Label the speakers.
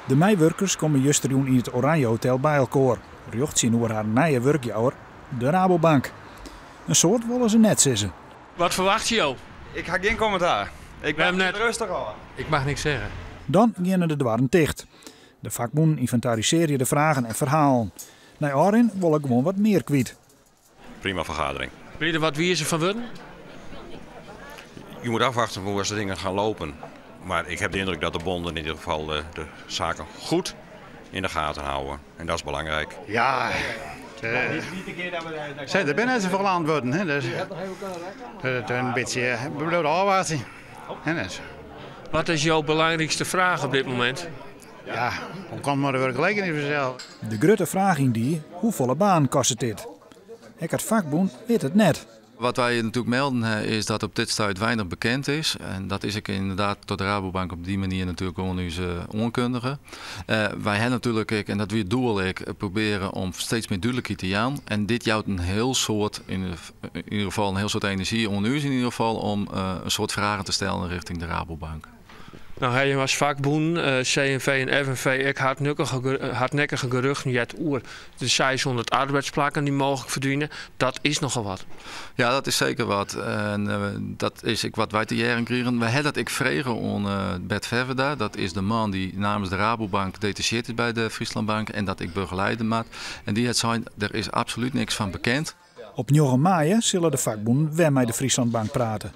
Speaker 1: De meiwurkers komme justerjûn yn it Oranje Hotel by elkoar, rjocht tsjinoer har nije wurkjouwer, de Rabobank. In soad wolle se net sizze.
Speaker 2: Wat ferwachtsje jo?
Speaker 3: Ik ha gjin kommentaar. Ik
Speaker 2: Wêrom net?
Speaker 3: Rêstich ôf.
Speaker 4: Ik mag niks zeggen.
Speaker 1: Dan geane de doarren ticht. De fakbûnen ynventarisearje de fragen en ferhalen. Nei ôfrin wolle guon wat mear kwyt.
Speaker 5: Prima vergadering.
Speaker 2: Binne je der wat wizer fan wurden?
Speaker 5: Je moet afwachten hoe de dingen gaan lopen. Maar ik heb de indruk dat de bonden in ieder geval de zaken goed in de gaten houden. En dat is belangrijk.
Speaker 6: Ja, der binne net safolle antwurden. Hè, dus it in bytsje bliuwt ôfwachtsjen. Hè, dus.
Speaker 2: Wat is jo belangrykste fraach op dit momint?
Speaker 6: Ja, hoe komt mei de wurkgelegenheid fansels?
Speaker 1: De grutte fraach yndie, hoefolle banen kostet dit? Ek it fakbûn wit it net.
Speaker 7: Wat wy natuerlik melden ha is dat op dit stuit weinich bekend is. En dat is ek ynderdaad troch de Rabobank op dy manier natuerlik oan ús oankundige. Wy ha natuerlik ek, en dat wie it doel ek, probearje om steeds mear dúdlikheid te jaan. En dit jout in hiel soad, yn ieder gefal in hiel soad enerzjy oan ús yn ieder gefal om in soad fragen te stellen rjochting de Rabobank.
Speaker 2: No ha je as fakbûnen, CNV en FNV, ek hardnekkige geruchten heard oer de 600 arbeidsplakken dy't mooglik ferdwine. Dat is nochal wat.
Speaker 7: Ja, dat is seker wat. En dat is ek wat wy te hearren krigen. Wy ha dat ek frege oan Bert Ferwerda. Dat is de man dy't namens de Rabobank detacheerd is by de Friesland Bank en dat ek begeleide moat. En dy hat sein, der is absolút niks fan bekend.
Speaker 1: Op njoggen maaie sille de fakbûnen wer mei de Friesland Bank prate.